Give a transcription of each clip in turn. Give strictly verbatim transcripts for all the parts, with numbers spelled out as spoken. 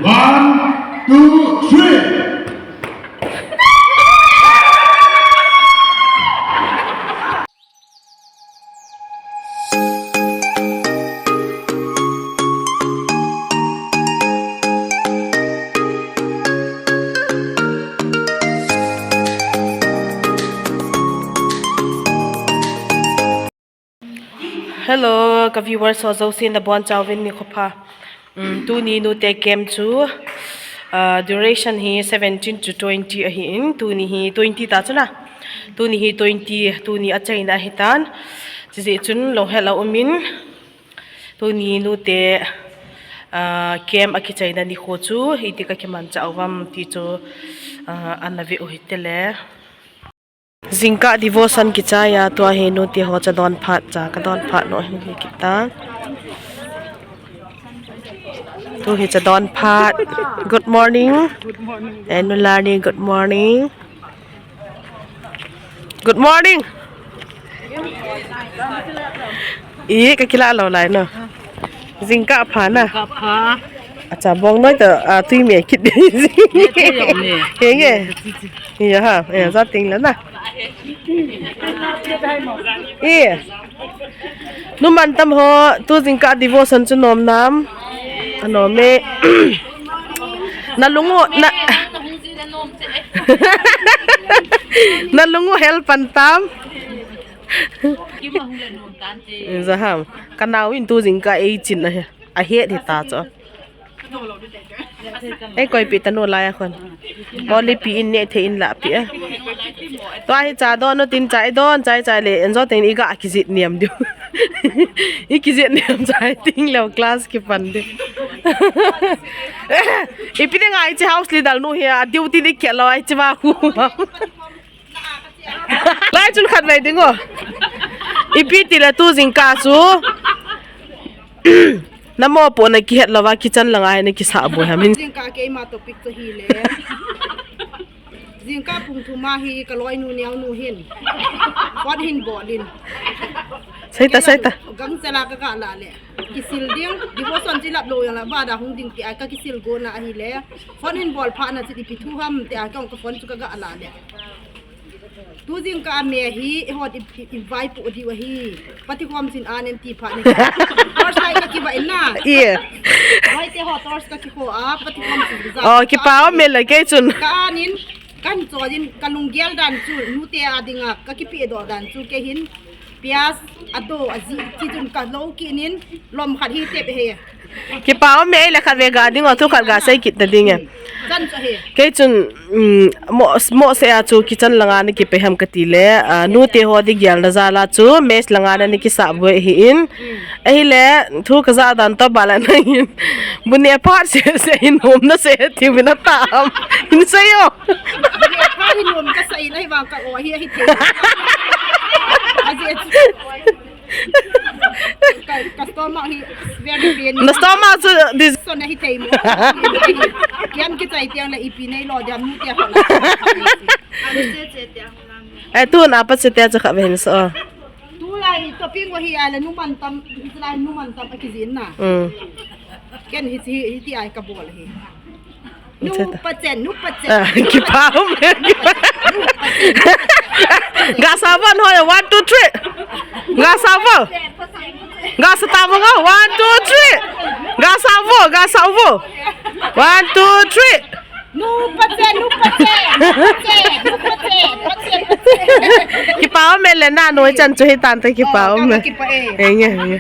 One, two, three. Hello, ka viewers ho jouse nabonchauvin nikho pha. Um, tuni nute camp chu, uh, duration hi seventeen to twenty ahin, tuni hi twenty ta chuna. Tuni hi twenty, tuni achaina ahitan. Chujeh chun louhel aumin, tuni nute, uh, camp akichaina nikho chu iti kakimanchah uvam ti chu, uh, ana ve u hitele. Jingkah devotion kichai a, tua hi nute ho cha don phat cha, ka don phat no hi hi kita. Tu hi cha don phat. Good morning. Good morning. Eh, Nu Larni, good morning. Good morning. I, ka kila lou lai no. Jingkah pha na. Jingkah pha. Acha, bong noi ta, a, tui me kit di. Me tui yo me. Henge. Iya ha, iya, ja ting la na. Iya. Nu Mantam ho, tu jingkah devotion chu nom nam. Anom e. Na lungu, na, na lungu hel pan tam. Jaham. Ka nau in tu jingkah ei chin ahi. Ahet hita chu. Ei koipi tanu lai a khun. Moli pi in ne the in la pi a. Tua hi cha don u tin cha i don, cha i cha le, en jo tin i ga kijit niam diu. I kijit niam cha i ting leu class kipan diu. Ipi dinga i chi house leader nu hi a duty ni kya lo i chi ma hu. Lai chun khatvei ding o. Ipi tile tu jingkah chu. Na mopohna kihet louva kitchen langa hi na kisah boi ham hin. Jingkah keima topic chu hile. Jingkah pung thum a hi ka loinu neo nu hin. Phone hin bol in. Sei ta, sei ta. Gangchela ka ga la le. Kisil ding, devotion chi lap lou jong la, ba da hung ding ti a ka kisil go na ahile. Phone hin bol pha na chi ipi thu ham ti a ka phone chu ka ga la le. Tu jingkah a me hi, eiho i, i, i vaipoh diu ahi. Pati khom chin anen ti pha ni. Torch light ka kivah in na. Iya. Vaite ho torch ka kikho a, pati khom chin ja. Oh, kipa um e la kei chun. Ka anin, kan cho din, ka lunggel dan chu, nute a dinga, ka kipe doh dan chu, kei hin. Pias, ado, aji, chi chun ka lo kinin, lom khat hi tep he. Kipa um e, ei le khat ve ga ding o, thu khat ga sei kit ta ding e. Chan chu he. Kei chun, um, mo, mo se a chu kitchen langa na kipe ham kati le, ah, nute ho di gel na jal a chu, mess langa na ni kisah boi hi in. Ahile, thu ka ja dan to ba la na hin. Bu ne phat se se hin hom na se ti vin a tam. Hin sei o. Bu ne phat hin hom ka sa in ahi vang ka o hi ahi te. Aji aji. Ka, ka stomach hi very pain. Na stomach chu this. So na hi thei mo. Kiam kichai tiang le ipi nei lo diam nu tia kho la. Ai tu na pa che tia cha kha ve hin so. Tulai topic wa hi a le Nu Mantam, hi lai Nu Mantam a kijin na. Mm. Ken hi, hi, hiti ai ka bol hi. Nu pachen, nu pachen. Ah, kipa um e. Ga sa vo hoi, one, two, three. Ga sa vo. Ga sa ta vo, one, two, three. Ga sa vo, ga sa vo. One, two, three. Nu pachen, nu pachen. Nu pachen, nu pachen, pachen, pachen. Kipa um e le na noi chan chu hi tan te kipa um e. Oh, kipa e. Enge, enge.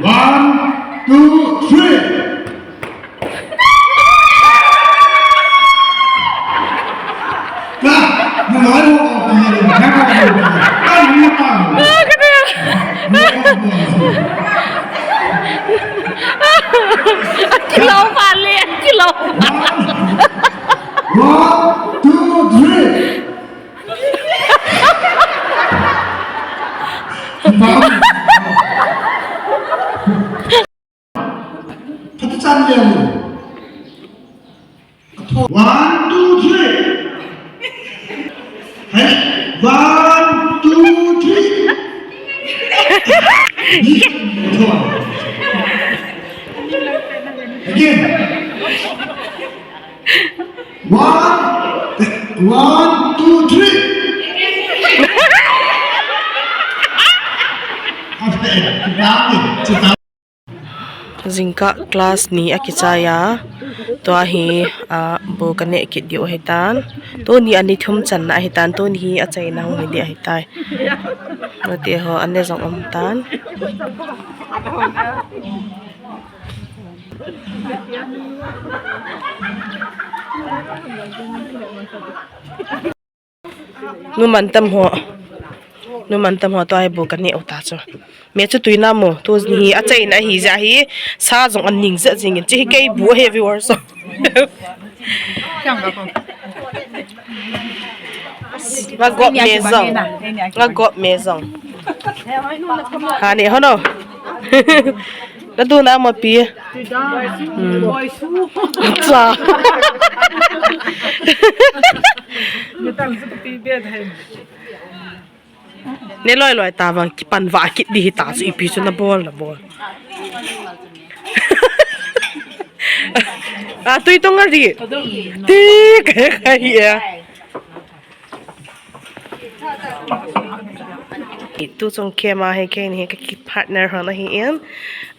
One, two, three. Kilo pale, kilo. One, two, three. One, two, three. Hey, one, two, three. Again. One, one, two, three. Jingkah class ni akichai a, tua hi, a, bu kaneh kit diu ahitan. Tuni ani thum channa ahitan, tuni hi achaina hung hi ding ahitai. Nute ho, ane jong um tan. Nu Mantam ho. Nu Mantam ho, tua hi bu kaneh u ta chu. Me chu tui na mo, tuni hi achaina ahi jeh hi, sa jong aning jeh jingin, hiche hi kei bu ahi viewers ho. Nga gop me jong. Nga gop me jong. Ha ne ho no. Nadu na mo pi. Hmm. Cha. Ne loi loi ta vang kipan va kit ding hita chu ipi chu nabol nabol. A tui tong a ri. Ti ka ka hi a. Tu chung kema hi keini hi ka ki partner ho na hi in.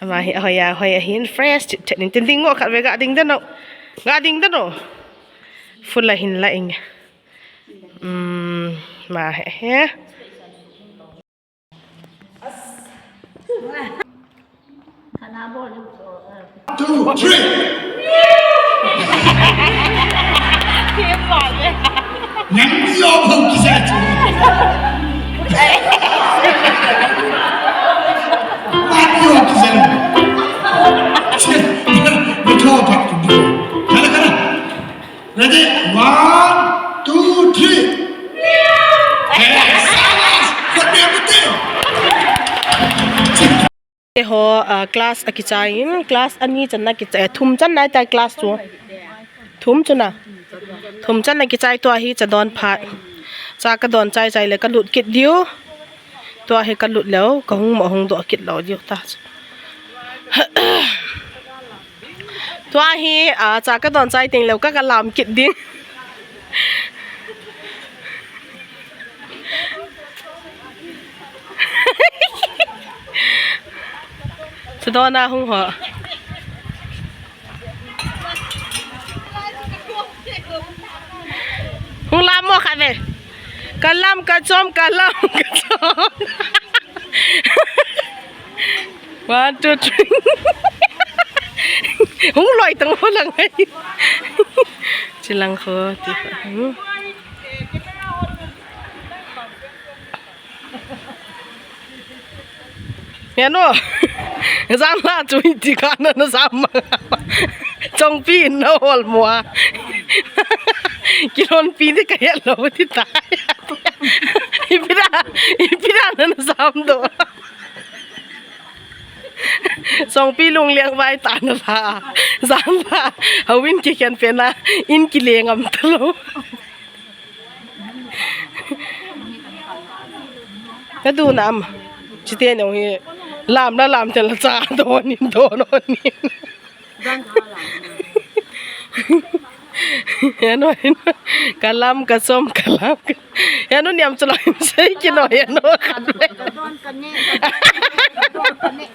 Ama hi ahoiya hoi ahin fresh chit chet nin tin ding ngo khat ve ga ding dano. Ga ding dano. Full la hin la ing. Um, ma he he. Two, three. Nang yo ho kisa chu. Nang yo kisa. Che, ni to pak tu. Kala kala. Ready? One, two, three. Hey, salas! Kut dia betul. Te ho, ah, class akichai in, class ani channa kichai, eh, thum channa tai class chu. Thum chuna. Thum channa kichai tua hi cha don phat. Cha ka don chai chai le ka lut kit diu. Tua hi ka lut leu, ka hung mo hung doh kit lou diu ta. Tua hi, a, cha ka don chai teng leu ka, ka lam kit ding. Cha don a hung ho. Hung lam mo khat ve. Ka lam ka chom, ka lam ka chom. One, two, three. Hung loi tang ho lang ai. Chilang kho ti. Hmm. Henu, jam la chu iti ka na na jam ma. Chongpi in na hol mo a. Kilonpi ni ka het lou ti tai. Ipi da, ipi da na na jam doh. Chongpi lungliang vai ta na la. Jam la. Houin kikhen pena. In kile ngam talou. Ka du nam. Chite nong hi. Lam la lam te la cha don in don in. Henu, henu. Ka lam ka chom ka lam. Henu niam chu la sei kino henu. Ka don ka ne, ka don ka ne, ka don ka ne.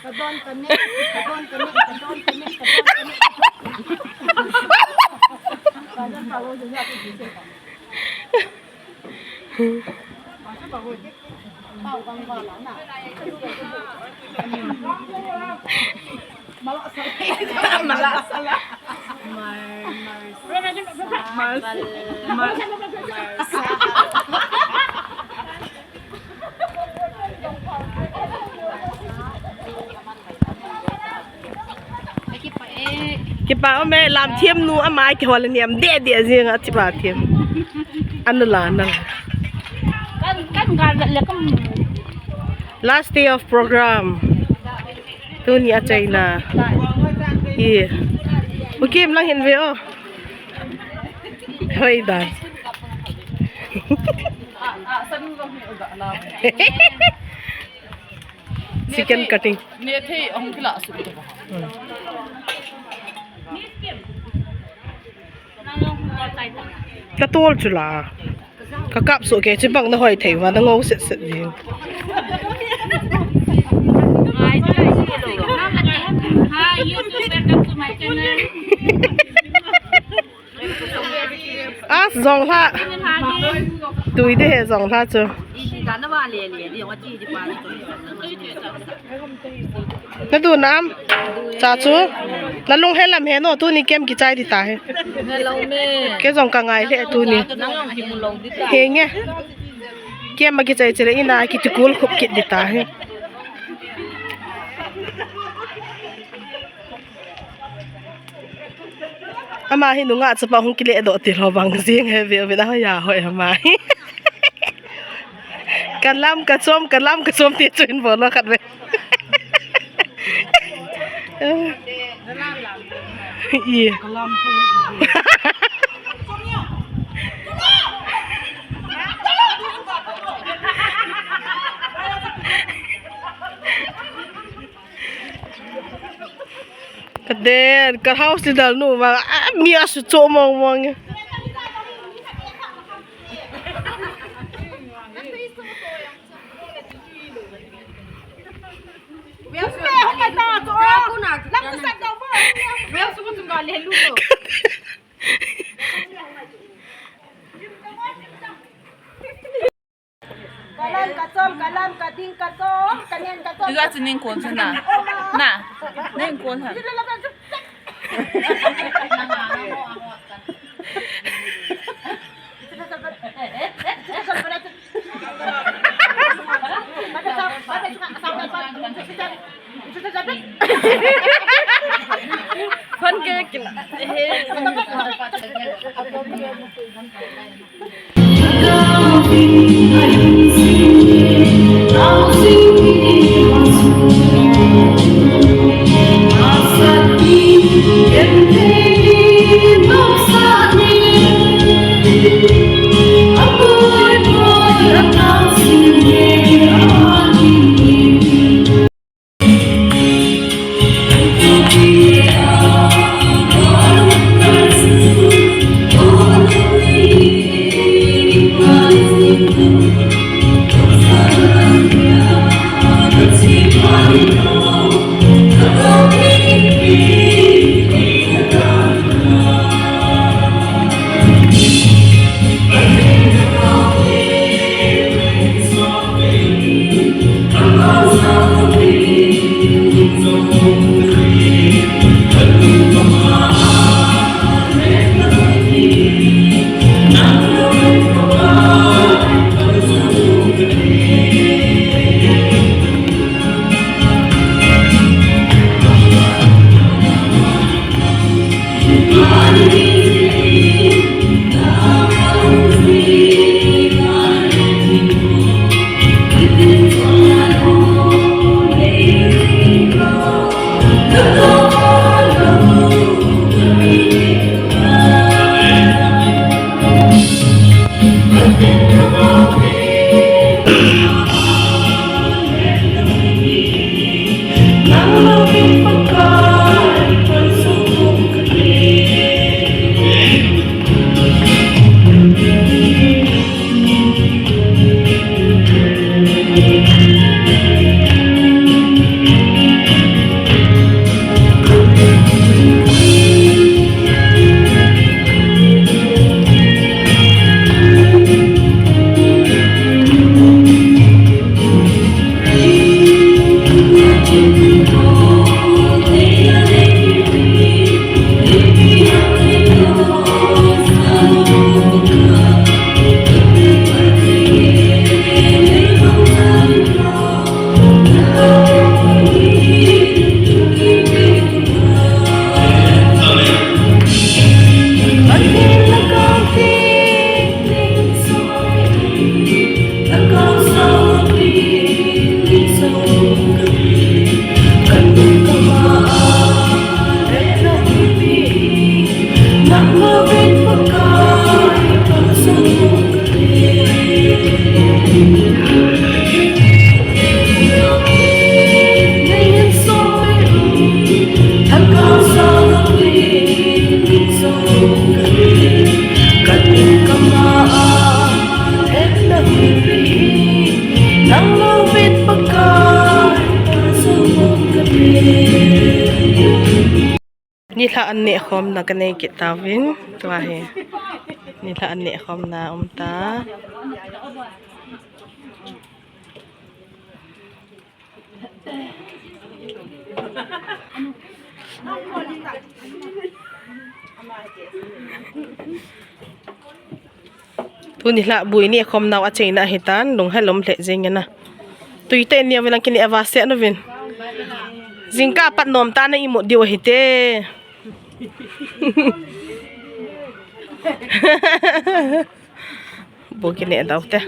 Ka don ka ne, ka don ka ne, ka don ka ne, ka don ka ne. Mala sala. Mar, mar, mar, mar, marsa. Aki pa e. Kipa ume, Lamthem nu ama kihol niam de de jing a, kipa them. Ana la nang. Kan, kan ga le kam. Last day of program. Tuni a China. Ye. U Kim lang hin ve o. Hoi dan. Chicken cutting. Ne thei ahung kila su. Ka tol chu la. Ka kap su ke chu bang na hoi thei va na ngou set set ji. Hi, YouTube, welcome to my channel. As jong la. Tui de he jong la chu. Na du nam. Cha chu. Na lung he lam he no, tuni kem kichai di ta he. Ke jong ka ngai le tuni. He nge. Kem ma kichai chile ina kitikul khup kit di ta he. Ama hi nungah chapa hung kile doh ti lo bang jing he ve ve na ya hoi ama hi. Ka lam ka chom, ka lam ka chom ti chuin bol lo khat ve. Ye. Ka den, ka house leader nu ma, a, mi a su cho mong mong. Kalam ka chom, kalam ka ding ka chom, ka nen ka chom. Iga chu ning kon chu na. Na. Ning kon ha. Phone ke kila. Nilhah an neh khomna ka nei kit tauvin, tua hi. Nilhah an neh khomna um ta. Tuni lhah bui ni khom nau a cheina hitan, lung hai lom lheh jeng ena. Tui te ni a velang kini a va se na vin. Jingkah pat nom ta na imut diu ahi te. Bu kini a dau te.